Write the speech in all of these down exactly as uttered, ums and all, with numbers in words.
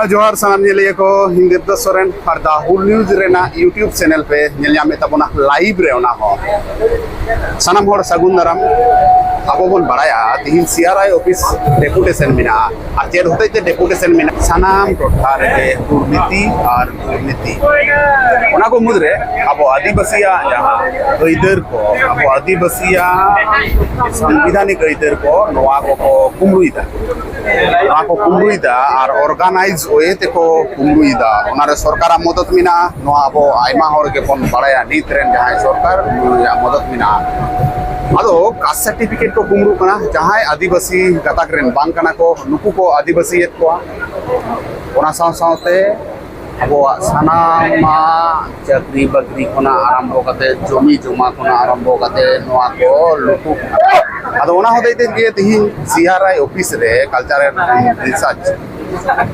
ᱡᱚᱦᱟᱨ ᱥᱟᱱᱟᱢ ᱧᱮᱞᱤᱭᱟᱹ ᱠᱚ, ᱤᱧ ᱫᱮᱵᱫᱟᱥ ᱥᱚᱨᱮᱱ ᱟᱨ ᱫᱟ ᱦᱩᱞ ᱱᱤᱭᱩᱡᱽ ᱨᱮᱱᱟᱜ YouTube ᱪᱮᱱᱮᱞ ᱯᱮ ᱧᱮᱞ ᱧᱟᱢᱮᱫ ᱛᱟᱵᱚᱱᱟ ᱞᱟᱭᱤᱵᱷ ᱨᱮ, ᱚᱱᱟ ᱦᱚᱸ ᱥᱟᱱᱟᱢ ᱦᱚᱲ ᱥᱟᱹᱜᱩᱱ ᱫᱟᱨᱟᱢ᱾ ᱟᱵᱚ ᱵᱚᱱ ᱵᱟᱲᱟᱭᱟ ᱛᱤᱦᱤᱧ ᱥᱤ ᱟᱨ ᱟᱭ ᱚᱯᱷᱤᱥ ᱰᱮᱯᱩᱴᱮᱥᱚᱱ ᱢᱮᱱᱟᱜᱼᱟ, ᱟᱨ ᱪᱮᱫ ᱦᱚᱛᱮᱡ ᱛᱮ ᱰᱮᱯᱩᱴᱮᱥᱚᱱ ᱢᱮᱱᱟᱜᱼᱟ? ᱥᱟᱱᱟᱢ ᱴᱚᱴᱷᱟ ᱨᱮᱜᱮ ᱫᱩᱨᱱᱤᱛᱤ ᱟᱨ ᱫᱩᱨᱱᱤᱛᱤ᱾ ᱚᱱᱟ ᱠᱚ ᱢᱩᱫᱽᱨᱮ ᱟᱵᱚ ᱟᱹᱫᱤᱵᱟᱹᱥᱤᱭᱟᱜ ᱡᱟᱦᱟᱸ ᱟᱹᱭᱫᱟᱹᱨ ᱠᱚ, ᱟᱵᱚ ᱟᱹᱫᱤᱵᱟᱹᱥᱤᱭᱟᱜ ᱥᱟᱝᱵᱤᱫᱷᱟᱱᱤᱠ ᱟᱹᱭᱫᱟᱹᱨ ᱠᱚ, ᱱᱚᱣᱟ ᱠᱚᱠᱚ ᱠᱩᱢᱵᱽᱲᱩᱭᱮᱫᱟ᱾ ᱱᱚᱣᱟ ᱠᱚ ᱠᱩᱢᱵᱽᱲᱩᱭᱮᱫᱟ ᱟᱨ organize way ᱛᱮᱠᱚ ᱠᱩᱢᱵᱽᱲᱩᱭᱮᱫᱟ᱾ ᱚᱱᱟᱨᱮ ᱥᱚᱨᱠᱟᱨᱟᱜ ᱢᱚᱫᱚᱫ ᱢᱮᱱᱟᱜᱼᱟ, ᱱᱚᱣᱟ ᱟᱵᱚ ᱟᱭᱢᱟ ᱦᱚᱲ ᱜᱮᱵᱚᱱ ᱵᱟᱲᱟᱭᱟ᱾ ᱱᱤᱛ ᱨᱮᱱ ᱡᱟᱦᱟᱸᱭ ᱥᱚᱨᱠᱟᱨ, ᱩᱱᱤᱭᱟᱜ ᱢᱚᱫᱚᱫ ᱢᱮᱱᱟᱜᱼᱟ᱾ ᱟᱫᱚ ᱠᱟᱥᱴ ᱥᱟᱨᱴᱤᱯᱷᱤᱠᱮᱴ ᱠᱚ ᱠᱩᱢᱵᱽᱲᱩᱜ ᱠᱟᱱᱟ, ᱡᱟᱦᱟᱸᱭ ᱟᱹᱫᱤᱵᱟᱹᱥᱤ ᱜᱟᱛᱟᱠ ᱨᱮᱱ ᱵᱟᱝ ᱠᱟᱱᱟ ᱠᱚ, ᱱᱩᱠᱩ ᱠᱚ ᱟᱹᱫᱤᱵᱟᱹᱥᱤᱭᱮᱫ ᱠᱚᱣᱟ᱾ ᱚᱱᱟ ᱥᱟᱶ ᱥᱟᱶᱛᱮ ᱟᱵᱚᱣᱟᱜ ᱥᱟᱱᱟᱢᱟᱜ ᱪᱟᱹᱠᱨᱤ ᱵᱟᱹᱠᱨᱤ ᱠᱷᱚᱱᱟᱜ ᱟᱨᱟᱢᱵᱷᱚ ᱠᱟᱛᱮ, ᱡᱚᱢᱤ ᱡᱚᱢᱟ ᱠᱷᱚᱱᱟᱜ ᱟᱨᱟᱢᱵᱷᱚ ᱠᱟᱛᱮ, ᱱᱚᱣᱟ ᱠᱚ ᱞᱩᱴᱩᱜ ᱠᱟᱱᱟ᱾ ᱟᱫᱚ ᱚᱱᱟ ᱦᱚᱛᱮᱡ ᱛᱮ ᱜᱮ ᱛᱤᱦᱤᱧ ᱥᱤ ᱟᱨ ᱟᱭ ᱚᱯᱷᱤᱥ ᱨᱮ ᱠᱟᱞᱪᱟᱨᱟᱞ ᱨᱤᱥᱟᱨᱪ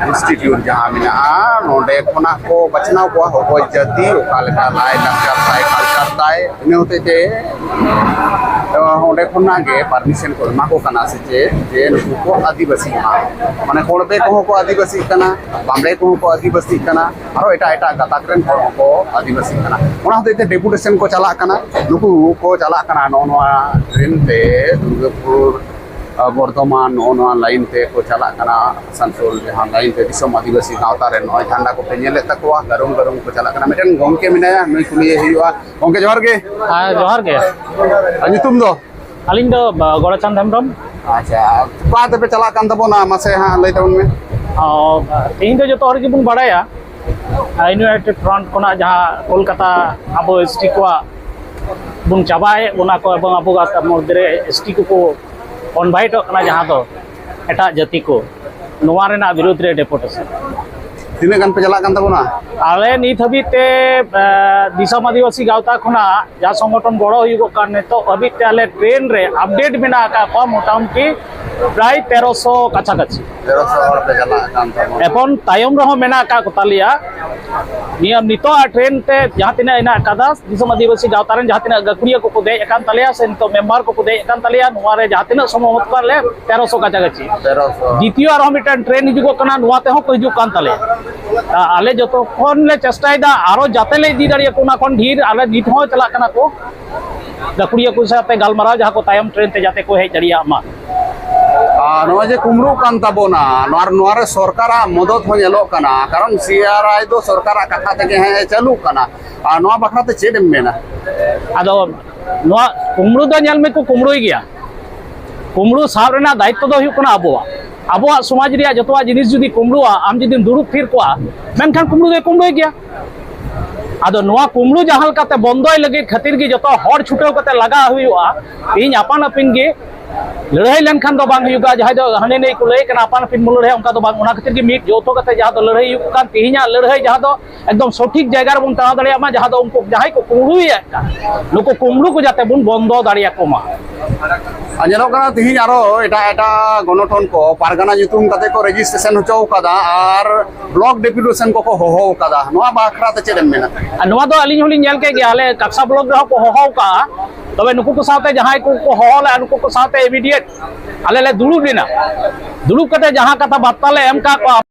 ᱤᱱᱥᱴᱤᱴᱤᱭᱩᱴ ᱡᱟᱦᱟᱸ ᱢᱮᱱᱟᱜᱼᱟ, ᱱᱚᱰᱮ ᱠᱷᱚᱱᱟᱜ ᱠᱚ ᱵᱟᱪᱷᱱᱟᱣ ᱠᱚᱣᱟ, ᱚᱠᱚᱭ ᱡᱟᱹᱛᱤ ᱚᱠᱟ ᱞᱮᱠᱟ ᱞᱟᱭ ᱞᱟᱠᱪᱟᱨ ᱛᱟᱭ, ᱠᱟᱞᱪᱟᱨ ᱛᱟᱭ᱾ ᱤᱱᱟᱹ ᱦᱚᱛᱮᱡ ᱛᱮ ᱚᱸᱰᱮ ᱠᱷᱚᱱᱟᱜ ᱜᱮ ᱯᱟᱨᱢᱤᱥᱚᱱ ᱠᱚ ᱮᱢᱟ ᱠᱚ ᱠᱟᱱᱟ ᱥᱮ ᱪᱮᱫ, ᱡᱮ ᱱᱩᱠᱩ ᱠᱚ ᱟᱹᱫᱤᱵᱟᱹᱥᱤ ᱠᱟᱱᱟ, ᱢᱟᱱᱮ ᱠᱚᱲᱵᱮ ᱠᱚᱦᱚᱸ ᱠᱚ ᱟᱹᱫᱤᱵᱟᱹᱥᱤᱜ ᱠᱟᱱᱟ, ᱵᱟᱢᱵᱽᱲᱮ ᱠᱚᱦᱚᱸ ᱠᱚ ᱟᱹᱫᱤᱵᱟᱹᱥᱤᱜ ᱠᱟᱱᱟ, ᱟᱨᱚ ᱮᱴᱟᱜ ᱮᱴᱟᱜ ᱜᱟᱛᱟᱠ ᱨᱮᱱ ᱦᱚᱲ ᱦᱚᱸᱠᱚ ᱟᱹᱫᱤᱵᱟᱹᱥᱤᱜ ᱠᱟᱱᱟ᱾ ᱚᱱᱟ ᱦᱚᱛᱮᱡ ᱛᱮ ᱰᱮᱯᱩᱴᱮᱥᱚᱱ ᱠᱚ ᱪᱟᱞᱟᱜ ᱠᱟᱱᱟ, ᱱᱩᱠᱩ ᱠᱚ ᱪᱟᱞᱟᱜ ᱠᱟᱱᱟ ᱱᱚᱜᱼᱚ ᱱᱚᱣᱟ ᱴᱨᱮᱱ ᱛᱮ ᱫᱩᱨᱜᱟᱹᱯᱩᱨ, ᱟᱨ ᱵᱚᱨᱫᱷᱚᱢᱟᱱ, ᱱᱚᱜᱼᱚ ᱱᱚᱣᱟ ᱞᱟᱭᱤᱱ ᱛᱮ ᱠᱚ ᱪᱟᱞᱟᱜ ᱠᱟᱱᱟ, ᱟᱥᱟᱱᱥᱳᱞ ᱡᱟᱦᱟᱸ ᱞᱟᱭᱤᱱ ᱛᱮ ᱫᱤᱥᱚᱢ ᱟᱹᱫᱤᱵᱟᱹᱥᱤ ᱜᱟᱶᱛᱟ ᱨᱮᱱ ᱱᱚᱜᱼᱚᱭ ᱡᱷᱟᱱᱰᱟ ᱠᱚᱯᱮ ᱧᱮᱞᱮᱫ ᱛᱟᱠᱚᱣᱟ, ᱜᱟᱨᱩᱢ ᱜᱟᱨᱩᱢ ᱠᱚ ᱪᱟᱞᱟᱜ ᱠᱟᱱᱟ᱾ ᱢᱤᱫᱴᱮᱱ ᱜᱚᱢᱠᱮ ᱢᱮᱱᱟᱭᱟ, ᱱᱩᱭ ᱠᱩᱞᱤᱭᱮ ᱦᱩᱭᱩᱜᱼᱟ᱾ ᱜᱚᱢᱠᱮ ᱡᱚᱦᱟᱨ ᱜᱮ᱾ ᱦᱮᱸ, ᱡᱚᱦᱟᱨ ᱜᱮ᱾ ᱟᱨ ᱧᱩᱛᱩᱢ ᱫᱚ? ᱟᱹᱞᱤᱧ ᱫᱚ, ᱵᱟ, ᱜᱚᱲᱚᱪᱟᱸᱫᱽ ᱦᱮᱢᱵᱨᱚᱢ᱾ ᱟᱪᱪᱷᱟ, ᱚᱠᱟ ᱛᱮᱯᱮ ᱪᱟᱞᱟᱜ ᱠᱟᱱ ᱛᱟᱵᱚᱱᱟ, ᱢᱟᱥᱮ ᱦᱟᱸᱜ ᱞᱟᱹᱭ ᱛᱟᱵᱚᱱ ᱢᱮ᱾ ᱚ, ᱛᱮᱦᱮᱧ ᱫᱚ ᱡᱚᱛᱚ ᱦᱚᱲ ᱜᱮᱵᱚᱱ ᱵᱟᱲᱟᱭᱟ, ᱤᱭᱩᱱᱟᱭᱴᱮᱰ ᱯᱷᱨᱚᱱᱴ ᱠᱷᱚᱱᱟᱜ ᱡᱟᱦᱟᱸ ᱠᱳᱞᱠᱟᱛᱟ ᱟᱵᱚ ᱮᱥ ᱴᱤ ᱠᱚᱣᱟᱜ ᱵᱚᱱ ᱪᱟᱵᱟᱭᱮᱫ ᱵᱚᱱᱟ ᱠᱚ, ᱮᱵᱚᱝ ᱟᱵᱚ ᱢᱚᱫᱽᱫᱷᱮ ᱨᱮ ᱮᱥ ᱴᱤ ᱠᱚᱠᱚ ᱠᱚᱱᱵᱷᱟᱨᱴᱚᱜ ᱠᱟᱱᱟ, ᱡᱟᱦᱟᱸ ᱫᱚ ᱮᱴᱟᱜ ᱡᱟᱹᱛᱤ ᱠᱚ, ᱱᱚᱣᱟ ᱨᱮᱱᱟᱜ ᱵᱤᱨᱩᱫᱽ ᱨᱮ ᱰᱮᱯᱩᱴᱮᱥᱚᱱ᱾ ᱛᱤᱱᱟᱹᱜ ᱜᱟᱱ ᱯᱮ ᱪᱟᱞᱟᱜ ᱠᱟᱱ ᱛᱟᱵᱚᱱᱟ? ᱟᱞᱮ ᱱᱤᱛ ᱦᱟᱹᱵᱤᱡ ᱛᱮ, ᱮ, ᱫᱤᱥᱚᱢ ᱟᱹᱫᱤᱵᱟᱹᱥᱤ ᱜᱟᱶᱛᱟ ᱠᱷᱚᱱᱟᱜ ᱡᱟᱦᱟᱸ ᱥᱚᱝᱜᱚᱴᱷᱚᱱ ᱜᱚᱲᱚ ᱦᱩᱭᱩᱜᱚᱜ ᱠᱟᱱ, ᱱᱤᱛᱚᱜ ᱦᱟᱹᱵᱤᱡ ᱛᱮ ᱟᱞᱮ ᱴᱨᱮᱱ ᱨᱮ ᱟᱯᱰᱮᱴ ᱢᱮᱱᱟᱜ ᱟᱠᱟᱫ ᱠᱚᱣᱟ ᱢᱚᱴᱟᱢᱩᱴᱤ ᱯᱨᱟᱭ ᱛᱮᱨᱚᱥᱚ ᱠᱟᱪᱷᱟ ᱠᱟᱪᱷᱤ᱾ ᱛᱮᱨᱚᱥᱚ ᱦᱚᱲ ᱯᱮ ᱪᱟᱞᱟᱜ ᱠᱟᱱ ᱛᱟᱵᱚᱱᱟ᱾ ᱮᱠᱷᱚᱱ ᱛᱟᱭᱚᱢ ᱨᱮᱦᱚᱸ ᱢᱮᱱᱟᱜ ᱟᱠᱟᱫ ᱠᱚ ᱛᱟᱞᱮᱭᱟ᱾ ᱱᱤᱭᱟᱹ ᱱᱤᱛᱚᱜ ᱟᱜ ᱴᱨᱮᱱ ᱛᱮ ᱡᱟᱦᱟᱸ ᱛᱤᱱᱟᱹᱜ ᱦᱮᱱᱟᱜ ᱟᱠᱟᱫᱟ, ᱫᱤᱥᱚᱢ ᱟᱹᱫᱤᱵᱟᱹᱥᱤ ᱜᱟᱶᱛᱟ ᱨᱮᱱ ᱡᱟᱦᱟᱸ ᱛᱤᱱᱟᱹᱜ ᱜᱟᱹᱠᱷᱩᱲᱤᱭᱟᱹ ᱠᱚᱠᱚ ᱫᱮᱡ ᱟᱠᱟᱱ ᱛᱟᱞᱮᱭᱟ ᱥᱮ ᱱᱤᱛᱚᱜ ᱢᱮᱢᱵᱟᱨ ᱠᱚᱠᱚ ᱫᱮᱡ ᱟᱠᱟᱱ ᱛᱟᱞᱮᱭᱟ, ᱱᱚᱣᱟ ᱨᱮ ᱡᱟᱦᱟᱸ ᱛᱤᱱᱟᱹᱜ ᱥᱚᱢᱚᱭ ᱦᱩᱭᱩᱜ ᱠᱟᱱ ᱞᱮ ᱛᱮᱨᱚᱥᱚ ᱠᱟᱪᱷᱟ ᱠᱟᱪᱷᱤ᱾ ᱛᱮᱨᱚᱥᱚ᱾ ᱫᱤᱛᱤᱭᱚ ᱟᱨᱦᱚᱸ ᱢᱤᱫᱴᱟᱝ ᱴᱨᱮᱱ ᱦᱤᱡᱩᱜᱚᱜ ᱠᱟᱱᱟ, ᱱᱚᱣᱟ ᱛᱮᱦᱚᱸ ᱠᱚ ᱦᱤᱡᱩᱜ ᱠᱟᱱ ᱛᱟᱞᱮᱭᱟ᱾ ᱟ-, ᱟᱞᱮ ᱡᱚᱛᱚ ᱠᱷᱚᱱ ᱞᱮ ᱪᱮᱥᱴᱟᱭᱮᱫᱟ ᱟᱨᱚ ᱡᱟᱛᱮ ᱞᱮ ᱤᱫᱤ ᱫᱟᱲᱮᱭᱟᱠᱚ ᱚᱱᱟ ᱠᱷᱚᱱ ᱰᱷᱮᱨ, ᱟᱞᱮ ᱱᱤᱛ ᱦᱚᱸ ᱪᱟᱞᱟᱜ ᱠᱟᱱᱟ ᱠᱚ ᱜᱟᱹᱠᱷᱩᱲᱤᱭᱟᱹ ᱠᱚ ᱥᱟᱶᱛᱮ ᱜᱟᱞᱢᱟᱨᱟᱣ, ᱡᱟᱦᱟᱸ ᱠᱚ ᱛᱟᱭᱚᱢ ᱴᱨᱮᱱ ᱛᱮ ᱡᱟᱛᱮ ᱠᱚ ᱦᱮᱡ ᱫᱟᱲᱮᱭᱟᱜ ᱢᱟ᱾ ᱟᱨ ᱱᱚᱜᱼᱚᱭ ᱡᱮ ᱠᱩᱢᱵᱽᱲᱩᱜ ᱠᱟᱱ ᱛᱟᱵᱚᱱᱟ, ᱱᱚᱣᱟ ᱱᱚᱣᱟ ᱨᱮ ᱥᱚᱨᱠᱟᱨᱟᱜ ᱢᱚᱫᱚᱫ ᱦᱚᱸ ᱧᱮᱞᱚᱜ ᱠᱟᱱᱟ, ᱠᱟᱨᱚᱱ ᱥᱤ ᱟᱨ ᱟᱭ ᱫᱚ ᱥᱚᱨᱠᱟᱨᱟᱜ ᱠᱟᱛᱷᱟ ᱛᱮᱜᱮ ᱦᱮᱸ ᱪᱟᱹᱞᱩᱜ ᱠᱟᱱᱟ᱾ ᱟᱨ ᱱᱚᱣᱟ ᱵᱟᱠᱷᱨᱟ ᱛᱮ ᱪᱮᱫ ᱮᱢ ᱢᱮᱱᱟ? ᱟᱫᱚ ᱱᱚᱣᱟ ᱠᱩᱢᱵᱽᱲᱩ ᱫᱚ ᱧᱮᱞ ᱢᱮ ᱠᱚ ᱠᱩᱢᱵᱽᱲᱩᱭ ᱜᱮᱭᱟ᱾ ᱠᱩᱢᱵᱽᱲᱩ ᱥᱟᱵ ᱨᱮᱱᱟᱜ ᱫᱟᱭᱤᱛᱛᱚ ᱫᱚ ᱦᱩᱭᱩᱜ ᱠᱟᱱᱟ ᱟᱵᱚᱣᱟᱜ᱾ ᱟᱵᱚᱣᱟᱜ ᱥᱚᱢᱟᱡᱽ ᱨᱮᱭᱟᱜ ᱡᱚᱛᱚᱣᱟᱜ ᱡᱤᱱᱤᱥ ᱡᱩᱫᱤ ᱠᱩᱢᱵᱽᱲᱩᱜᱼᱟ, ᱟᱢ ᱡᱩᱫᱤᱢ ᱫᱩᱲᱩᱵ ᱛᱷᱤᱨ ᱠᱚᱜᱼᱟ, ᱢᱮᱱᱠᱷᱟᱱ ᱠᱩᱢᱵᱽᱲᱩ ᱫᱚᱭ ᱠᱩᱢᱵᱽᱲᱩᱭ ᱜᱮᱭᱟ᱾ ᱟᱫᱚ ᱱᱚᱣᱟ ᱠᱩᱢᱵᱽᱲᱩ ᱡᱟᱦᱟᱸ ᱞᱮᱠᱟᱛᱮ ᱵᱚᱱᱫᱚᱭ ᱞᱟᱹᱜᱤᱫ ᱠᱷᱟᱹᱛᱤᱨ ᱜᱮ ᱡᱚᱛᱚ ᱦᱚᱲ ᱪᱷᱩᱴᱟᱹᱣ ᱠᱟᱛᱮ ᱞᱟᱜᱟᱜ ᱦᱩᱭᱩᱜᱼᱟ᱾ ᱛᱮᱦᱮᱧ ᱟᱯᱟᱱ ᱟᱹᱯᱤᱱ ᱜᱮ ᱞᱟᱹᱲᱦᱟᱹᱭ ᱞᱮᱱᱠᱷᱟᱱ ᱫᱚ ᱵᱟᱝ ᱦᱩᱭᱩᱜᱼᱟ, ᱡᱟᱦᱟᱸᱭ ᱫᱚ ᱦᱟᱸᱰᱮ ᱱᱟᱹᱭ ᱠᱚ ᱞᱟᱹᱭ ᱠᱟᱱᱟ ᱟᱯᱟᱱ ᱟᱹᱯᱤᱱ ᱵᱚᱱ ᱞᱟᱹᱲᱦᱟᱹᱭᱟ, ᱚᱱᱠᱟ ᱫᱚ ᱵᱟᱝ᱾ ᱚᱱᱟ ᱠᱷᱟᱹᱛᱤᱨ ᱜᱮ ᱢᱤᱫ ᱡᱚᱛᱚ ᱠᱟᱛᱮ ᱡᱟᱦᱟᱸ ᱫᱚ ᱞᱟᱹᱲᱦᱟᱹᱭ ᱦᱩᱭᱩᱜ ᱠᱟᱱ, ᱛᱮᱦᱮᱧᱟᱜ ᱞᱟᱹᱲᱦᱟᱹᱭ ᱡᱟᱦᱟᱸ ᱫᱚ ᱮᱠᱫᱚᱢ ᱥᱚᱴᱷᱤᱠ ᱡᱟᱭᱜᱟ ᱨᱮᱵᱚᱱ ᱴᱟᱱᱟᱣ ᱫᱟᱲᱮᱭᱟᱜ ᱢᱟ, ᱡᱟᱦᱟᱸ ᱫᱚ ᱩᱱᱠᱩ ᱡᱟᱦᱟᱸᱭ ᱠᱚ ᱠᱩᱢᱵᱽᱲᱩᱭᱮᱫ ᱠᱟᱱ, ᱱᱩᱠᱩ ᱠᱩᱢᱵᱽᱲᱩ ᱠᱚ ᱡᱟᱛᱮ ᱵᱚᱱ ᱵᱚᱱᱫᱚ ᱫᱟᱲᱮᱭᱟᱠᱚ ᱢᱟ᱾ ᱟᱨ ᱧᱮᱞᱚᱜ ᱠᱟᱱᱟ ᱛᱤᱦᱤᱧ ᱟᱨᱚ ᱮᱴᱟᱜ ᱮᱴᱟᱜ ᱜᱚᱱᱚᱴᱷᱚᱱ ᱠᱚ ᱯᱟᱨᱜᱟᱱᱟ ᱧᱩᱛᱩᱢ ᱠᱟᱛᱮ ᱠᱚ ᱨᱮᱡᱤᱥᱴᱨᱮᱥᱚᱱ ᱦᱚᱪᱚ ᱟᱠᱟᱫᱟ ᱟᱨ ᱵᱞᱚᱠ ᱰᱮᱯᱩᱴᱮᱥᱚᱱ ᱠᱚᱠᱚ ᱦᱚᱦᱚ ᱟᱠᱟᱫᱟ, ᱱᱚᱣᱟ ᱵᱟᱠᱷᱨᱟ ᱛᱮ ᱪᱮᱫ ᱮᱢ ᱢᱮᱱᱟ? ᱟᱨ ᱱᱚᱣᱟ ᱫᱚ ᱟᱹᱞᱤᱧ ᱦᱚᱸᱞᱤᱧ ᱧᱮᱞ ᱠᱮᱫ ᱜᱮᱭᱟ, ᱟᱞᱮ ᱠᱟᱠᱥᱟ ᱵᱞᱚᱠ ᱨᱮᱦᱚᱸ ᱠᱚ ᱦᱚᱦᱚ ᱟᱠᱟᱫᱼᱟ᱾ ᱛᱚᱵᱮ ᱱᱩᱠᱩ ᱠᱚ ᱥᱟᱶᱛᱮ ᱡᱟᱦᱟᱸᱭ ᱠᱚ ᱠᱚ ᱦᱚᱦᱚ ᱞᱮᱫᱼᱟ, ᱱᱩᱠᱩ ᱠᱚ ᱥᱟᱶᱛᱮ ᱤᱢᱤᱰᱤᱭᱮᱴ ᱟᱞᱮ ᱞᱮ ᱫᱩᱲᱩᱵ ᱞᱮᱱᱟ᱾ ᱫᱩᱲᱩᱵ ᱠᱟᱛᱮ ᱡᱟᱦᱟᱸ ᱠᱟᱛᱷᱟ ᱵᱟᱨᱛᱟ ᱞᱮ ᱮᱢ ᱠᱟᱜ ᱠᱚᱣᱟ,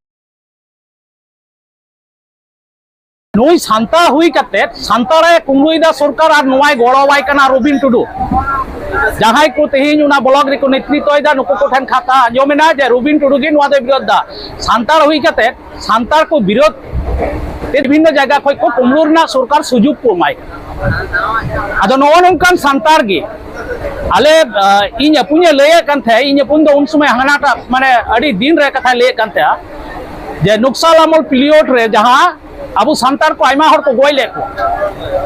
ᱱᱩᱭ ᱥᱟᱱᱛᱟᱲ ᱦᱩᱭ ᱠᱟᱛᱮ ᱥᱟᱱᱛᱟᱲᱮ ᱠᱩᱢᱵᱽᱲᱩᱭᱮᱫᱟ ᱥᱚᱨᱠᱟᱨ ᱟᱨ ᱱᱚᱣᱟᱭ ᱜᱚᱲᱚᱣᱟᱭ ᱠᱟᱱᱟ ᱨᱚᱵᱤᱱ ᱴᱩᱰᱩ᱾ ᱡᱟᱦᱟᱸᱭ ᱠᱚ ᱛᱮᱦᱮᱧ ᱚᱱᱟ ᱵᱞᱚᱠ ᱨᱮᱠᱚ ᱱᱮᱛᱨᱤᱛᱚᱭᱮᱫᱟ, ᱱᱩᱠᱩ ᱠᱚᱴᱷᱮᱱ ᱠᱟᱛᱷᱟ ᱟᱸᱡᱚᱢᱮᱱᱟ ᱡᱮ ᱨᱚᱵᱤᱱ ᱴᱩᱰᱩ ᱜᱮ ᱱᱚᱣᱟ ᱫᱚᱭ ᱵᱤᱨᱳᱫᱷ ᱫᱟ᱾ ᱥᱟᱱᱛᱟᱲ ᱦᱩᱭ ᱠᱟᱛᱮ ᱥᱟᱱᱛᱟᱲ ᱠᱚ ᱵᱤᱨᱳᱫᱷ ᱛᱮ ᱵᱤᱵᱷᱤᱱᱱᱚ ᱡᱟᱭᱜᱟ ᱠᱷᱚᱱ ᱠᱚ ᱠᱩᱢᱵᱽᱲᱩ ᱨᱮᱱᱟᱜ ᱥᱚᱨᱠᱟᱨ ᱥᱩᱡᱳᱜᱽ ᱠᱚ ᱮᱢᱟᱭ ᱠᱟᱱᱟ᱾ ᱟᱫᱚ ᱱᱚᱜᱼᱚ ᱱᱚᱝᱠᱟᱱ ᱥᱟᱱᱛᱟᱲ ᱜᱮ ᱟᱞᱮ, ᱟᱸ, ᱤᱧ ᱟᱹᱯᱩᱧᱮ ᱞᱟᱹᱭᱮᱫ ᱠᱟᱱ ᱛᱟᱦᱮᱸᱫ, ᱤᱧ ᱟᱹᱯᱩᱧ ᱫᱚ ᱩᱱ ᱥᱚᱢᱚᱭ ᱦᱟᱱᱟᱴᱟᱜ ᱢᱟᱱᱮ ᱟᱹᱰᱤ ᱫᱤᱱ ᱨᱮ ᱠᱟᱛᱷᱟᱭ ᱞᱟᱹᱭᱮᱫ ᱠᱟᱱ ᱛᱟᱦᱮᱸᱫ ᱡᱮ ᱱᱩᱠᱥᱟᱞ ᱟᱢᱚᱞ ᱯᱤᱨᱤᱭᱳᱰ ᱨᱮ ᱡᱟᱦᱟᱸ ᱟᱵᱚ ᱥᱟᱱᱛᱟᱲ ᱠᱚ ᱟᱭᱢᱟ ᱦᱚᱲ ᱠᱚ ᱜᱚᱡ ᱞᱮᱫ ᱠᱚᱣᱟ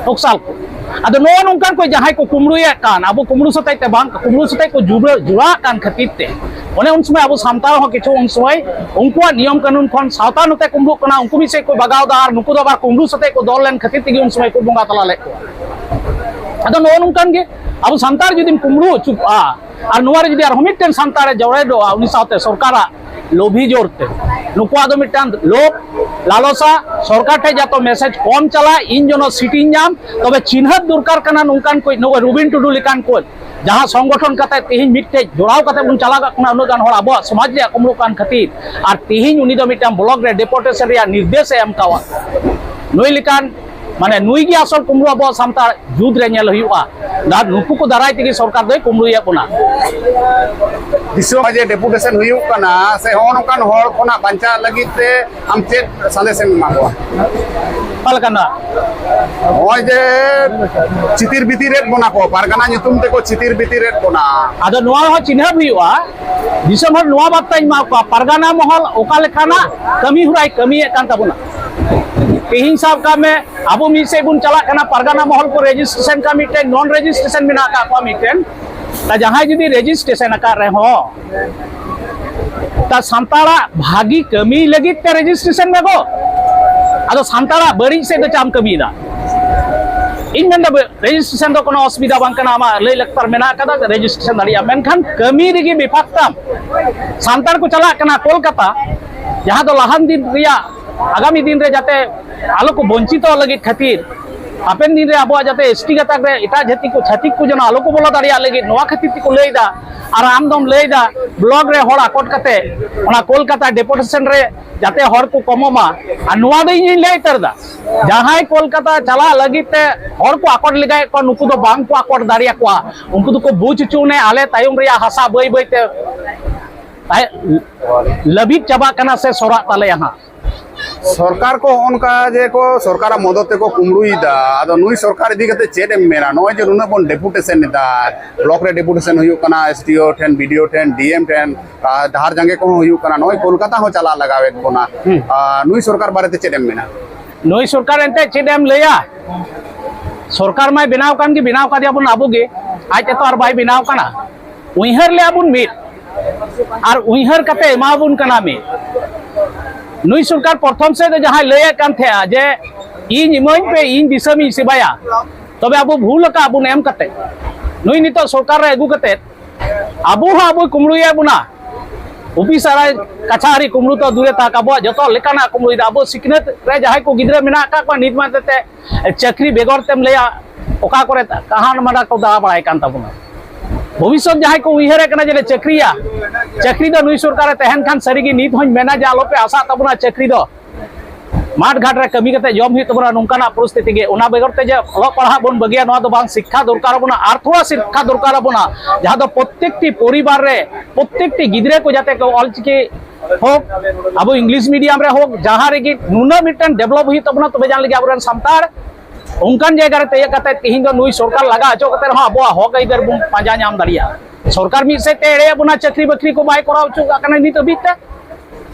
ᱱᱚᱠᱥᱟᱞ ᱠᱚ, ᱟᱫᱚ ᱱᱚᱜᱼᱚ ᱱᱚᱝᱠᱟᱱ ᱠᱚ ᱡᱟᱦᱟᱸᱭ ᱠᱚ ᱠᱩᱢᱵᱽᱲᱩᱭᱮᱫ ᱠᱟᱱ, ᱟᱵᱚ ᱠᱩᱢᱵᱽᱲᱩ ᱥᱟᱛᱮᱜ ᱛᱮ ᱵᱟᱝ, ᱠᱩᱢᱵᱽᱲᱩ ᱥᱟᱛᱮᱜ ᱠᱚ ᱡᱩᱵᱽᱲᱟᱹ-, ᱡᱚᱲᱟᱜ ᱠᱟᱱ ᱠᱷᱟᱹᱛᱤᱨ ᱛᱮ, ᱚᱱᱮ ᱩᱱ ᱥᱚᱢᱚᱭ ᱟᱵᱚ ᱥᱟᱱᱛᱟᱲ ᱦᱚᱸ ᱠᱤᱪᱷᱩ ᱩᱱ ᱥᱚᱢᱚᱭ ᱩᱱᱠᱩᱣᱟᱜ ᱱᱤᱭᱚᱢ ᱠᱟᱹᱱᱩᱱ ᱠᱷᱚᱱ ᱥᱟᱶᱛᱟ ᱱᱚᱛᱮ ᱠᱩᱢᱵᱽᱲᱩᱜ ᱠᱟᱱᱟ, ᱩᱱᱠᱩ ᱢᱤᱫ ᱥᱮᱫ ᱠᱚ ᱵᱟᱜᱟᱣ ᱫᱟ, ᱟᱨ ᱱᱩᱠᱩ ᱫᱚ ᱟᱵᱟᱨ ᱠᱩᱢᱵᱽᱲᱩ ᱥᱟᱛᱮᱜ ᱠᱚ ᱫᱚᱞ ᱞᱮᱱ ᱠᱷᱟᱹᱛᱤᱨ ᱛᱮᱜᱮ ᱩᱱ ᱥᱚᱢᱚᱭ ᱠᱚ ᱵᱚᱸᱜᱟ ᱛᱟᱞᱟ ᱞᱮᱫ ᱠᱚᱣᱟ᱾ ᱟᱫᱚ ᱱᱚᱜᱼᱚ ᱱᱚᱝᱠᱟᱱ ᱜᱮ ᱟᱵᱚ ᱥᱟᱱᱛᱟᱲ ᱡᱩᱫᱤᱢ ᱠᱩᱢᱵᱽᱲᱩ ᱦᱚᱪᱚᱜᱼᱟ, ᱟᱨ ᱱᱚᱣᱟ ᱨᱮ ᱡᱩᱫᱤ ᱟᱨᱦᱚᱸ ᱢᱤᱫᱴᱮᱱ ᱥᱟᱱᱛᱟᱲᱮ ᱡᱚᱲᱮᱰᱚᱜᱼᱟ ᱩᱱᱤ ᱥᱟᱶᱛᱮ ᱥᱚᱨᱠᱟᱨᱟᱜ ᱞᱳᱵᱷᱤ ᱡᱳᱨ ᱛᱮ, ᱱᱩᱠᱩᱣᱟᱜ ᱫᱚ ᱢᱤᱫᱴᱟᱝ ᱞᱳᱵᱷ ᱞᱟᱞᱚᱥᱟ, ᱥᱚᱨᱠᱟᱨ ᱴᱷᱮᱱ ᱡᱟᱛᱮ ᱢᱮᱥᱮᱡᱽ ᱠᱚᱢ ᱪᱟᱞᱟᱜ, ᱤᱧ ᱡᱮᱱᱚ ᱥᱤᱴ ᱤᱧ ᱧᱟᱢ, ᱛᱚᱵᱮ ᱪᱤᱱᱦᱟᱹᱯ ᱫᱚᱨᱠᱟᱨ ᱠᱟᱱᱟ ᱱᱚᱝᱠᱟᱱ ᱠᱚ, ᱱᱚᱜᱼᱚᱭ ᱨᱚᱵᱤᱱ ᱴᱩᱰᱩ ᱞᱮᱠᱟᱱ ᱠᱚ, ᱡᱟᱦᱟᱸ ᱥᱚᱝᱜᱚᱴᱷᱚᱱ ᱠᱟᱛᱮ ᱛᱮᱦᱮᱧ ᱢᱤᱫᱴᱷᱮᱡ ᱡᱚᱲᱟᱣ ᱠᱟᱛᱮ ᱵᱚᱱ ᱪᱟᱞᱟᱜ ᱠᱟᱱᱟ, ᱩᱱᱟᱹᱜ ᱜᱟᱱ ᱦᱚᱲ ᱟᱵᱚᱣᱟᱜ ᱥᱚᱢᱟᱡᱽ ᱨᱮᱭᱟᱜ ᱠᱩᱢᱵᱽᱲᱩᱜ ᱠᱟᱱ ᱠᱷᱟᱹᱛᱤᱨ, ᱟᱨ ᱛᱮᱦᱮᱧ ᱩᱱᱤ ᱫᱚ ᱢᱤᱫᱴᱟᱝ ᱵᱞᱚᱠ ᱨᱮ ᱰᱮᱯᱩᱴᱮᱥᱚᱱ ᱨᱮᱭᱟᱜ ᱱᱤᱨᱫᱮᱥ ᱮ ᱮᱢ ᱠᱟᱣᱟ᱾ ᱱᱩᱭ ᱞᱮᱠᱟᱱ, ᱢᱟᱱᱮ, ᱱᱩᱭ ᱜᱮ ᱟᱥᱚᱞ ᱠᱩᱢᱵᱽᱲᱩ ᱟᱵᱚᱣᱟᱜ ᱥᱟᱱᱛᱟᱲ ᱡᱩᱛ ᱨᱮ ᱧᱮᱞ ᱦᱩᱭᱩᱜᱼᱟ᱾ ᱟᱨ ᱱᱩᱠᱩ ᱠᱚ ᱫᱟᱨᱟᱭ ᱛᱮᱜᱮ ᱥᱚᱨᱠᱟᱨ ᱫᱚᱭ ᱠᱩᱢᱵᱽᱲᱩᱭᱮᱫ ᱵᱚᱱᱟ᱾ ᱫᱤᱥᱚᱢ ᱡᱮ ᱰᱮᱯᱩᱴᱮᱥᱚᱱ ᱦᱩᱭᱩᱜ ᱠᱟᱱᱟ, ᱥᱮ ᱦᱚᱸᱜᱼᱚ ᱱᱚᱝᱠᱟᱱ ᱦᱚᱲ ᱠᱷᱚᱱᱟᱜ ᱵᱟᱧᱪᱟᱜ ᱞᱟᱹᱜᱤᱫ ᱛᱮ ᱟᱢ ᱪᱮᱫ ᱥᱟᱸᱫᱮᱥ ᱮᱢ ᱮᱢᱟ ᱠᱚᱣᱟ? ᱚᱠᱟ ᱞᱮᱠᱟᱱᱟᱜ? ᱱᱚᱜᱼᱚᱭ ᱡᱮ ᱪᱤᱛᱤᱨ ᱵᱤᱛᱤᱨ ᱮᱫ ᱵᱚᱱᱟ ᱠᱚ, ᱯᱟᱨᱜᱟᱱᱟ ᱧᱩᱛᱩᱢ ᱛᱮᱠᱚ ᱪᱤᱛᱤᱨ ᱵᱤᱛᱤᱨ ᱮᱫ ᱵᱚᱱᱟ᱾ ᱟᱫᱚ ᱱᱚᱣᱟ ᱦᱚᱸ ᱪᱤᱱᱦᱟᱹᱯ ᱦᱩᱭᱩᱜᱼᱟ᱾ ᱫᱤᱥᱚᱢ ᱦᱚᱲ ᱱᱚᱣᱟ ᱵᱟᱨᱛᱟᱧ ᱮᱢᱟ ᱠᱚᱣᱟ, ᱯᱟᱨᱜᱟᱱᱟ ᱢᱚᱦᱚᱞ ᱚᱠᱟ ᱞᱮᱠᱟᱱᱟᱜ ᱠᱟᱹᱢᱤ ᱦᱚᱨᱟᱭ ᱠᱟᱹᱢᱤᱭᱮᱫ ᱠᱟᱱ ᱛᱟᱵᱚᱱᱟ᱾ ᱛᱮᱦᱮᱧ ᱥᱟᱵ ᱠᱟᱜ ᱢᱮ, ᱟᱵᱚ ᱢᱤᱫ ᱥᱮᱫ ᱵᱚᱱ ᱪᱟᱞᱟᱜ ᱠᱟᱱᱟ, ᱯᱟᱨᱜᱟᱱᱟ ᱢᱚᱦᱚᱞ ᱠᱚ ᱨᱮᱡᱤᱥᱴᱨᱮᱥᱚᱱ ᱠᱟᱜ ᱢᱤᱫᱴᱮᱱ, ᱱᱚᱱ ᱨᱮᱡᱤᱥᱴᱨᱮᱥᱚᱱ ᱢᱮᱱᱟᱜ ᱟᱠᱟᱫ ᱠᱚᱣᱟ ᱢᱤᱫᱴᱮᱱ᱾ ᱛᱟ ᱡᱟᱦᱟᱸᱭ ᱡᱩᱫᱤ ᱨᱮᱡᱤᱥᱴᱨᱮᱥᱚᱱ ᱟᱠᱟᱫ ᱨᱮᱦᱚᱸ, ᱛᱟ ᱥᱟᱱᱛᱟᱲᱟᱜ ᱵᱷᱟᱹᱜᱤ ᱠᱟᱹᱢᱤ ᱞᱟᱹᱜᱤᱫ ᱛᱮ ᱨᱮᱡᱤᱥᱴᱨᱮᱥᱚᱱ ᱢᱮ ᱜᱚ᱾ ᱟᱫᱚ ᱥᱟᱱᱛᱟᱲᱟᱜ ᱵᱟᱹᱲᱤᱡ ᱥᱮᱫ ᱫᱚ ᱪᱟᱢ ᱠᱟᱹᱢᱤᱭᱮᱫᱟ? ᱤᱧ ᱢᱮᱱᱫᱟ, ᱵᱮ-, ᱨᱮᱡᱤᱥᱴᱨᱮᱥᱚᱱ ᱫᱚ ᱠᱳᱱᱳ ᱚᱥᱩᱵᱤᱫᱷᱟ ᱵᱟᱝ ᱠᱟᱱᱟ, ᱟᱢᱟᱜ ᱞᱟᱹᱭ ᱞᱟᱠᱪᱟᱨ ᱢᱮᱱᱟᱜ ᱟᱠᱟᱫᱟ, ᱨᱮᱡᱤᱥᱴᱨᱮᱥᱚᱱ ᱫᱟᱲᱮᱭᱟᱜᱼᱟ, ᱢᱮᱱᱠᱷᱟᱱ ᱠᱟᱹᱢᱤ ᱨᱮᱜᱮ ᱵᱮᱯᱟᱨ ᱛᱟᱢ᱾ ᱥᱟᱱᱛᱟᱲ ᱠᱚ ᱪᱟᱞᱟᱜ ᱠᱟᱱᱟ ᱠᱳᱞᱠᱟᱛᱟ, ᱡᱟᱦᱟᱸ ᱫᱚ ᱞᱟᱦᱟᱱ ᱫᱤᱱ ᱨᱮᱭᱟᱜ, ᱟᱜᱟᱢᱤ ᱫᱤᱱ ᱨᱮ ᱡᱟᱛᱮ ᱟᱞᱚ ᱠᱚ ᱵᱚᱧᱪᱤᱛᱚᱜ ᱞᱟᱹᱜᱤᱫ ᱠᱷᱟᱹᱛᱤᱨ, ᱦᱟᱯᱮᱱ ᱫᱤᱱ ᱨᱮ ᱟᱵᱚᱣᱟᱜ ᱡᱟᱛᱮ ᱮᱥᱴᱤ ᱜᱟᱛᱟᱠ ᱨᱮ ᱮᱴᱟᱜ ᱡᱟᱹᱛᱤ ᱠᱚ, ᱪᱷᱟᱹᱛᱤᱠ ᱠᱚ ᱡᱮᱱᱚ ᱟᱞᱚ ᱠᱚ ᱵᱚᱞᱚ ᱫᱟᱲᱮᱭᱟᱜ ᱞᱟᱹᱜᱤᱫ, ᱱᱚᱣᱟ ᱠᱷᱟᱹᱛᱤᱨ ᱛᱮᱠᱚ ᱞᱟᱹᱭ ᱮᱫᱟ᱾ ᱟᱨ ᱟᱢ ᱫᱚᱢ ᱞᱟᱹᱭ ᱮᱫᱟ ᱵᱞᱚᱠ ᱨᱮ ᱦᱚᱲ ᱟᱠᱚᱴ ᱠᱟᱛᱮ ᱚᱱᱟ ᱠᱳᱞᱠᱟᱛᱟ ᱰᱮᱯᱩᱴᱮᱥᱚᱱ ᱨᱮ ᱡᱟᱛᱮ ᱦᱚᱲ ᱠᱚ ᱠᱚᱢᱚᱜ ᱢᱟ᱾ ᱟᱨ ᱱᱚᱣᱟ ᱫᱚ ᱤᱧᱤᱧ ᱞᱟᱹᱭ ᱩᱛᱟᱹᱨ ᱮᱫᱟ, ᱡᱟᱦᱟᱸᱭ ᱠᱳᱞᱠᱟᱛᱟ ᱪᱟᱞᱟᱜ ᱞᱟᱹᱜᱤᱫ ᱛᱮ ᱦᱚᱲ ᱠᱚ ᱟᱠᱚᱴ ᱞᱮᱜᱟᱭᱮᱫ ᱠᱚᱣᱟ, ᱱᱩᱠᱩ ᱫᱚ ᱵᱟᱝ ᱠᱚ ᱟᱠᱚᱴ ᱫᱟᱲᱮᱭᱟᱠᱚᱣᱟ᱾ ᱩᱱᱠᱩ ᱫᱚᱠᱚ ᱵᱩᱡᱽ ᱦᱚᱪᱚ ᱱᱮ, ᱟᱞᱮ ᱛᱟᱭᱚᱢ ᱨᱮᱭᱟᱜ ᱦᱟᱥᱟ ᱵᱟᱹᱭ ᱵᱟᱹᱭ ᱛᱮ ᱛᱟᱦᱮᱸ ᱞᱟᱹᱵᱤᱫ ᱪᱟᱵᱟᱜ ᱠᱟᱱᱟ ᱥᱮ ᱥᱚᱨᱟᱜ ᱛᱟᱞᱮᱭᱟ ᱦᱟᱸᱜ᱾ ᱥᱚᱨᱠᱟᱨ ᱠᱚ ᱦᱚᱸᱜᱼᱚ ᱱᱚᱝᱠᱟ ᱡᱮ ᱠᱚ ᱥᱚᱨᱠᱟᱨᱟᱜ ᱢᱚᱫᱚᱫ ᱛᱮᱠᱚ ᱠᱩᱢᱵᱽᱲᱩᱭᱮᱫᱟ, ᱟᱫᱚ ᱱᱩᱭ ᱥᱚᱨᱠᱟᱨ ᱤᱫᱤ ᱠᱟᱛᱮ ᱪᱮᱫ ᱮᱢ ᱢᱮᱱᱟ? ᱱᱚᱜᱼᱚᱭ ᱡᱮ ᱱᱩᱱᱟᱹᱜ ᱵᱚᱱ ᱰᱮᱯᱩᱴᱮᱥᱚᱱ ᱮᱫᱟ, ᱵᱞᱚᱠ ᱨᱮ ᱰᱮᱯᱩᱴᱮᱥᱚᱱ ᱦᱩᱭᱩᱜ ᱠᱟᱱᱟ, ᱮᱥ ᱰᱤ ᱳ ᱴᱷᱮᱱ, ᱵᱤ ᱰᱤ ᱳ ᱴᱷᱮᱱ, ᱰᱤ ᱮᱢ ᱴᱷᱮᱱ, ᱟᱨ ᱰᱟᱦᱟᱨ ᱡᱟᱸᱜᱮ ᱠᱚᱦᱚᱸ ᱦᱩᱭᱩᱜ ᱠᱟᱱᱟ, ᱱᱚᱜᱼᱚᱭ ᱠᱳᱞᱠᱟᱛᱟ ᱦᱚᱸ ᱪᱟᱞᱟᱜ ᱞᱟᱜᱟᱣᱮᱫ ᱵᱚᱱᱟ᱾ ᱟᱨ ᱱᱩᱭ ᱥᱚᱨᱠᱟᱨ ᱵᱟᱨᱮᱛᱮ ᱪᱮᱫ ᱮᱢ ᱢᱮᱱᱟ? ᱱᱩᱭ ᱥᱚᱨᱠᱟᱨ ᱮᱱᱛᱮ ᱪᱮᱫ ᱮᱢ ᱞᱟᱹᱭᱟ? ᱥᱚᱨᱠᱟᱨ ᱢᱟᱭ ᱵᱮᱱᱟᱣ ᱠᱟᱱ ᱜᱮ, ᱵᱮᱱᱟᱣ ᱠᱟᱫᱮᱭᱟ ᱵᱚᱱ ᱟᱵᱚ ᱜᱮ, ᱟᱡ ᱛᱮᱛᱚ ᱟᱨ ᱵᱟᱭ ᱵᱮᱱᱟᱣ ᱠᱟᱱᱟ᱾ ᱩᱭᱦᱟᱹᱨ ᱞᱮᱜᱼᱟ ᱵᱚᱱ ᱢᱤᱫ, ᱟᱨ ᱩᱭᱦᱟᱹᱨ ᱠᱟᱛᱮ ᱮᱢᱟ ᱵᱚᱱ ᱠᱟᱱᱟ ᱢᱤᱫ᱾ ᱱᱩᱭ ᱥᱚᱨᱠᱟᱨ ᱯᱨᱚᱛᱷᱚᱢ ᱥᱮᱫ ᱫᱚ ᱡᱟᱦᱟᱸᱭ ᱞᱟᱹᱭᱮᱫ ᱠᱟᱱ ᱛᱟᱦᱮᱸᱜᱼᱟ ᱡᱮ ᱤᱧ ᱤᱢᱟᱹᱧ ᱯᱮ, ᱤᱧ ᱫᱤᱥᱚᱢᱤᱧ ᱥᱮᱵᱟᱭᱟ, ᱛᱚᱵᱮ ᱟᱵᱚ ᱵᱷᱩᱞ ᱟᱠᱟᱫ ᱵᱚᱱ ᱮᱢ ᱠᱟᱛᱮ᱾ ᱱᱩᱭ ᱱᱤᱛᱚᱜ ᱥᱚᱨᱠᱟᱨ ᱨᱮ ᱟᱹᱜᱩ ᱠᱟᱛᱮ ᱟᱵᱚ ᱦᱚᱸ ᱟᱵᱚᱭ ᱠᱩᱢᱵᱽᱲᱩᱭᱮᱫ ᱵᱚᱱᱟ᱾ ᱚᱯᱷᱤᱥ ᱟᱨ ᱠᱟᱪᱷᱟᱦᱟᱨᱤ ᱠᱩᱢᱵᱽᱲᱩ ᱛᱚ ᱫᱩᱨᱮ ᱛᱟᱠ, ᱟᱵᱚᱣᱟᱜ ᱡᱚᱛᱚ ᱞᱮᱠᱟᱱᱟᱜ ᱠᱩᱢᱵᱽᱲᱩᱭᱮᱫᱟ᱾ ᱟᱵᱚ ᱥᱤᱠᱷᱱᱟᱹᱛ ᱨᱮ ᱡᱟᱦᱟᱸᱭ ᱠᱚ ᱜᱤᱫᱽᱨᱟᱹ ᱢᱮᱱᱟᱜ ᱟᱠᱟᱫ ᱠᱚᱣᱟ, ᱱᱤᱛ ᱢᱟ ᱮᱱᱛᱮᱫ ᱪᱟᱹᱠᱨᱤ ᱵᱮᱜᱚᱨ ᱛᱮᱢ ᱞᱟᱹᱭᱟ ᱚᱠᱟ ᱠᱚᱨᱮ ᱠᱟᱦᱟᱱ ᱢᱟᱰᱟ ᱠᱚ ᱫᱟᱬᱟ ᱵᱟᱲᱟᱭ ᱠᱟᱱ ᱛᱟᱵᱚᱱᱟ᱾ ᱵᱷᱚᱵᱤᱥᱥᱚᱛ ᱡᱟᱦᱟᱸᱭ ᱠᱚ ᱩᱭᱦᱟᱹᱨᱮᱫ ᱠᱟᱱᱟ ᱡᱮ ᱪᱟᱹᱠᱨᱤᱭᱟ, ᱪᱟᱹᱠᱨᱤ ᱫᱚ ᱱᱩᱭ ᱥᱚᱨᱠᱟᱨᱮ ᱛᱟᱦᱮᱱ ᱠᱷᱟᱱ ᱥᱟᱹᱨᱤᱜᱮ ᱱᱤᱛ ᱦᱚᱸᱧ ᱢᱮᱱᱟ ᱡᱮ ᱟᱞᱚᱯᱮ ᱟᱥᱟᱜ ᱛᱟᱵᱚᱱᱟ ᱪᱟᱹᱠᱨᱤ ᱫᱚ᱾ ᱢᱟᱴᱷ ᱜᱷᱟᱴ ᱨᱮ ᱠᱟᱹᱢᱤ ᱠᱟᱛᱮ ᱡᱚᱢ ᱦᱩᱭᱩᱜ ᱛᱟᱵᱚᱱᱟ, ᱱᱚᱝᱠᱟᱱᱟᱜ ᱯᱚᱨᱤᱥᱛᱷᱤᱛᱤ ᱜᱮ᱾ ᱚᱱᱟ ᱵᱮᱜᱚᱨ ᱛᱮ ᱡᱮ ᱚᱞᱚᱜ ᱯᱟᱲᱦᱟᱜ ᱵᱚᱱ ᱵᱟᱹᱜᱤᱭᱟ, ᱱᱚᱣᱟ ᱫᱚ ᱵᱟᱝ᱾ ᱥᱤᱠᱠᱷᱟ ᱫᱚᱨᱠᱟᱨ ᱟᱵᱚᱱᱟ, ᱟᱨ ᱛᱷᱚᱲᱟ ᱥᱤᱠᱠᱷᱟ ᱫᱚᱨᱠᱟᱨ ᱟᱵᱚᱱᱟ, ᱡᱟᱦᱟᱸ ᱫᱚ ᱯᱨᱚᱛᱮᱠᱴᱤ ᱯᱚᱨᱤᱵᱟᱨ ᱨᱮ, ᱯᱨᱚᱛᱮᱠᱴᱤ ᱜᱤᱫᱽᱨᱟᱹ ᱠᱚ ᱡᱟᱛᱮ ᱠᱚ ᱚᱞᱪᱤᱠᱤ ᱦᱳᱠ, ᱟᱵᱚ ᱤᱝᱞᱤᱥ ᱢᱤᱰᱤᱭᱟᱢ ᱨᱮ ᱦᱳᱠ, ᱡᱟᱦᱟᱸ ᱨᱮᱜᱮ ᱱᱩᱱᱟᱹᱜ ᱢᱤᱫᱴᱟᱝ ᱰᱮᱵᱷᱞᱚᱯ ᱦᱩᱭᱩᱜ ᱛᱟᱵᱚᱱᱟ, ᱛᱚᱵᱮ ᱡᱟᱱ ᱞᱟᱹᱜᱤᱫ ᱟᱵᱚᱨᱮᱱ ᱥᱟᱱᱛᱟᱲ ᱚᱱᱠᱟᱱ ᱡᱟᱭᱜᱟ ᱨᱮ ᱛᱤᱭᱟᱹᱜ ᱠᱟᱛᱮ ᱛᱮᱦᱮᱧ ᱫᱚ ᱱᱩᱭ ᱥᱚᱨᱠᱟᱨ ᱞᱟᱜᱟ ᱦᱚᱪᱚ ᱠᱟᱛᱮ ᱨᱮᱦᱚᱸ ᱟᱵᱚᱣᱟᱜ ᱦᱚᱠ ᱟᱹᱭᱫᱟᱹᱨ ᱵᱚᱱ ᱯᱟᱸᱡᱟ ᱧᱟᱢ ᱫᱟᱲᱮᱭᱟᱜᱼᱟ᱾ ᱥᱚᱨᱠᱟᱨ ᱢᱤᱫ ᱥᱮᱫ ᱛᱮ ᱮᱲᱮᱭᱮᱫ ᱵᱚᱱᱟ, ᱪᱟᱹᱠᱨᱤ ᱵᱟᱹᱠᱨᱤ ᱠᱚ ᱵᱟᱭ ᱠᱚᱨᱟᱣ ᱦᱚᱪᱚ ᱠᱟᱜ ᱠᱟᱱᱟ ᱱᱤᱛ ᱦᱟᱹᱵᱤᱡ ᱛᱮ,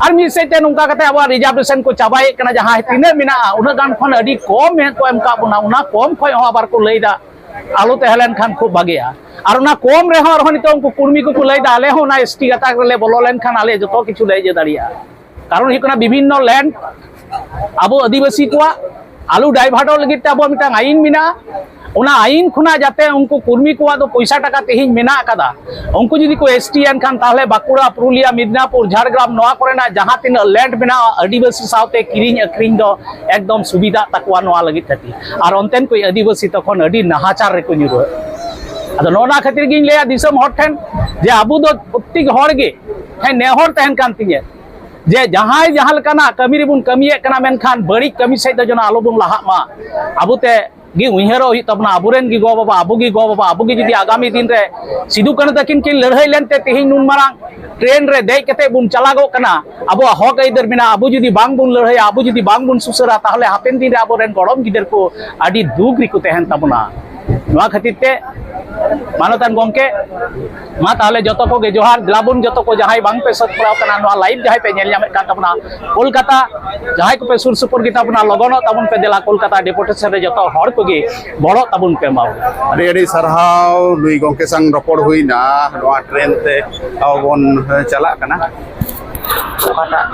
ᱟᱨ ᱢᱤᱫ ᱥᱮᱫ ᱛᱮ ᱱᱚᱝᱠᱟ ᱠᱟᱛᱮ ᱟᱵᱚᱣᱟᱜ ᱨᱤᱡᱟᱨᱵᱷᱮᱥᱚᱱ ᱠᱚ ᱪᱟᱵᱟᱭᱮᱫ ᱠᱟᱱᱟ, ᱡᱟᱦᱟᱸ ᱛᱤᱱᱟᱹᱜ ᱢᱮᱱᱟᱜᱼᱟ ᱩᱱᱟᱹᱜ ᱜᱟᱱ ᱠᱷᱚᱱ ᱟᱹᱰᱤ ᱠᱚᱢ ᱠᱚ ᱮᱢ ᱠᱟᱜ ᱵᱚᱱᱟ, ᱚᱱᱟ ᱠᱚᱢ ᱠᱷᱚᱱ ᱦᱚᱸ ᱟᱵᱟᱨ ᱠᱚ ᱞᱟᱹᱭᱫᱟ ᱟᱞᱚ ᱛᱟᱦᱮᱸ ᱞᱮᱱ ᱠᱷᱟᱱ ᱠᱷᱩᱵ ᱵᱷᱟᱜᱮᱜᱼᱟ᱾ ᱟᱨ ᱚᱱᱟ ᱠᱚᱢ ᱨᱮᱦᱚᱸ ᱟᱨᱦᱚᱸ ᱱᱤᱛᱚᱜ ᱩᱱᱠᱩ ᱠᱩᱲᱢᱤ ᱠᱚᱠᱚ ᱞᱟᱹᱭᱫᱟ ᱟᱞᱮ ᱦᱚᱸ ᱚᱱᱟ ᱮᱥ ᱴᱤ ᱜᱟᱛᱟᱠ ᱨᱮᱞᱮ ᱵᱚᱞᱚ ᱞᱮᱱᱠᱷᱟᱱ ᱟᱞᱮ ᱡᱚᱛᱚ ᱠᱤᱪᱷᱩ ᱞᱮ ᱤᱭᱟᱹ ᱫᱟᱲᱮᱭᱟᱜᱼᱟ᱾ ᱠᱟᱨᱚᱱ ᱦᱩᱭᱩᱜ ᱠᱟᱱᱟ ᱵᱤᱵᱷᱤᱱᱱᱚ ᱞᱮᱱᱰ ᱟᱵᱚ ᱟᱹᱫᱤᱵᱟᱹᱥᱤ ᱠᱚᱣᱟᱜ ᱟᱞᱚ ᱰᱟᱭᱵᱷᱟᱨᱴᱚᱜ ᱞᱟᱹᱜᱤᱫ ᱛᱮ ᱟᱵᱚᱣᱟᱜ ᱢᱤᱫᱴᱟᱝ ᱟᱭᱤᱱ ᱢᱮᱱᱟᱜᱼᱟ᱾ ᱚᱱᱟ ᱟᱭᱤᱱ ᱠᱷᱚᱱᱟᱜ ᱡᱟᱛᱮ ᱩᱱᱠᱩ ᱠᱩᱨᱢᱤ ᱠᱚᱣᱟᱜ ᱫᱚ ᱯᱚᱭᱥᱟ ᱴᱟᱠᱟ ᱛᱮᱦᱮᱧ ᱢᱮᱱᱟᱜ ᱟᱠᱟᱫᱟ, ᱩᱱᱠᱩ ᱡᱩᱫᱤ ᱠᱚ ᱮᱥ ᱴᱤ ᱮᱱ ᱠᱷᱟᱱ ᱛᱟᱦᱚᱞᱮ ᱵᱟᱸᱠᱩᱲᱟ, ᱯᱩᱨᱩᱞᱤᱭᱟ, ᱢᱮᱫᱽᱱᱟᱯᱩᱨ, ᱡᱷᱟᱲᱜᱨᱟᱢ ᱱᱚᱣᱟ ᱠᱚᱨᱮᱱᱟᱜ ᱡᱟᱦᱟᱸ ᱛᱤᱱᱟᱹᱜ ᱞᱮᱱᱰ ᱢᱮᱱᱟᱜᱼᱟ ᱟᱹᱫᱤᱵᱟᱹᱥᱤ ᱥᱟᱶᱛᱮ ᱠᱤᱨᱤᱧ ᱟᱹᱠᱷᱨᱤᱧ ᱫᱚ ᱮᱠᱫᱚᱢ ᱥᱩᱵᱤᱫᱷᱟᱜ ᱛᱟᱠᱚᱣᱟ ᱱᱚᱣᱟ ᱞᱟᱹᱜᱤᱫ ᱠᱷᱟᱹᱛᱤᱨ᱾ ᱟᱨ ᱚᱱᱛᱮᱱ ᱠᱚ ᱟᱹᱫᱤᱵᱟᱹᱥᱤ ᱛᱚᱠᱷᱚᱱ ᱟᱹᱰᱤ ᱱᱟᱦᱟᱪᱟᱨ ᱨᱮᱠᱚ ᱧᱩᱨᱦᱟᱹᱜᱼᱟ᱾ ᱟᱫᱚ ᱱᱚᱜᱼᱚ ᱱᱟ ᱠᱷᱟᱹᱛᱤᱨ ᱜᱤᱧ ᱞᱟᱹᱭᱟ ᱫᱤᱥᱚᱢ ᱦᱚᱲ ᱴᱷᱮᱱ ᱡᱮ ᱟᱵᱚ ᱫᱚ ᱯᱨᱚᱛᱮᱠ ᱦᱚᱲ ᱜᱮ, ᱦᱮᱸ, ᱱᱮᱦᱚᱨ ᱛᱟᱦᱮᱱ ᱠᱟᱱ ᱛᱤᱧᱟᱹ ᱡᱮ ᱡᱟᱦᱟᱸᱭ ᱡᱟᱦᱟᱸ ᱞᱮᱠᱟᱱᱟᱜ ᱠᱟᱹᱢᱤ ᱨᱮᱵᱚᱱ ᱠᱟᱹᱢᱤᱭᱮᱫ ᱠᱟᱱᱟ, ᱢᱮᱱᱠᱷᱟᱱ ᱵᱟᱹᱲᱤᱡ ᱠᱟᱹᱢᱤ ᱥᱮᱫ ᱫᱚ ᱡᱮᱱᱚ ᱟᱞᱚᱵᱚᱱ ᱞᱟᱦᱟᱜ ᱢᱟ᱾ ᱟᱵᱚᱛᱮ ᱜᱮ ᱩᱭᱦᱟᱹᱨᱚᱜ ᱦᱩᱭᱩᱜ ᱛᱟᱵᱚᱱᱟ, ᱟᱵᱚᱨᱮᱱ ᱜᱮ ᱜᱚ ᱵᱟᱵᱟ, ᱟᱵᱚ ᱜᱮ ᱜᱚ ᱵᱟᱵᱟ, ᱟᱵᱚ ᱜᱮ ᱡᱩᱫᱤ ᱟᱜᱟᱢᱤ ᱫᱤᱱ ᱨᱮ ᱥᱤᱫᱩ ᱠᱟᱹᱱᱦᱩ ᱛᱟᱹᱠᱤᱱ ᱠᱤᱱ ᱞᱟᱹᱲᱦᱟᱹᱭ ᱞᱮᱱᱛᱮ ᱛᱮᱦᱮᱧ ᱱᱩᱱ ᱢᱟᱨᱟᱝ ᱴᱨᱮᱱ ᱨᱮ ᱫᱮᱡ ᱠᱟᱛᱮ ᱵᱚᱱ ᱪᱟᱞᱟᱜᱚᱜ ᱠᱟᱱᱟ, ᱟᱵᱚᱣᱟᱜ ᱦᱚᱠ ᱟᱹᱭᱫᱟᱹᱨ ᱢᱮᱱᱟᱜᱼᱟ, ᱟᱵᱚ ᱡᱩᱫᱤ ᱵᱟᱝ ᱵᱚᱱ ᱞᱟᱹᱲᱦᱟᱹᱭᱟ, ᱟᱵᱚ ᱡᱩᱫᱤ ᱵᱟᱝ ᱵᱚᱱ ᱥᱩᱥᱟᱹᱨᱟ, ᱛᱟᱦᱚᱞᱮ ᱦᱟᱯᱮᱱ ᱫᱤᱱ ᱨᱮ ᱟᱵᱚᱨᱮᱱ ᱜᱚᱲᱚᱢ ᱜᱤᱫᱟᱹᱨ ᱠᱚ ᱟᱹᱰᱤ ᱫᱩᱠ ᱨᱮᱠᱚ ᱛᱟᱦᱮᱱ ᱛᱟᱵᱚᱱᱟ᱾ ᱱᱚᱣᱟ ᱠᱷᱟᱹᱛᱤᱨ ᱛᱮ ᱢᱟᱱᱚᱛᱟᱱ ᱜᱚᱢᱠᱮ, ᱢᱟ ᱛᱟᱦᱚᱞᱮ ᱡᱚᱛᱚ ᱠᱚᱜᱮ ᱡᱚᱦᱟᱨ᱾ ᱫᱮᱞᱟ ᱵᱚᱱ ᱡᱚᱛᱚ ᱠᱚ ᱡᱟᱦᱟᱸᱭ ᱵᱟᱝ ᱯᱮ ᱥᱟᱹᱛ ᱵᱟᱲᱟᱣ ᱠᱟᱱᱟ, ᱱᱚᱣᱟ ᱞᱟᱭᱤᱵᱷ ᱡᱟᱦᱟᱸᱭ ᱯᱮ ᱧᱮᱞ ᱧᱟᱢᱮᱫ ᱠᱟᱱ ᱛᱟᱵᱚᱱᱟ ᱠᱳᱞᱠᱟᱛᱟ, ᱡᱟᱦᱟᱸᱭ ᱠᱚᱯᱮ ᱥᱩᱨ ᱥᱩᱯᱩᱨ ᱜᱮᱛᱟ ᱵᱚᱱᱟ, ᱞᱚᱜᱚᱱᱚᱜ ᱛᱟᱵᱚᱱ ᱯᱮ ᱫᱮᱞᱟ ᱠᱳᱞᱠᱟᱛᱟ ᱰᱮᱯᱩᱴᱮᱥᱚᱱ ᱨᱮ ᱡᱚᱛᱚ ᱦᱚᱲ ᱠᱚᱜᱮ ᱵᱚᱞᱚᱜ ᱛᱟᱵᱚᱱ ᱯᱮ ᱢᱟ᱾ ᱟᱹᱰᱤ ᱟᱹᱰᱤ ᱥᱟᱨᱦᱟᱣ ᱱᱩᱭ ᱜᱚᱢᱠᱮ ᱥᱟᱝ ᱨᱚᱯᱚᱲ ᱦᱩᱭᱱᱟ, ᱱᱚᱣᱟ ᱴᱨᱮᱱ ᱛᱮ ᱟᱵᱚ ᱵᱚᱱ ᱪᱟᱞᱟᱜ ᱠᱟᱱᱟ᱾ ᱚᱠᱟᱴᱟᱜ?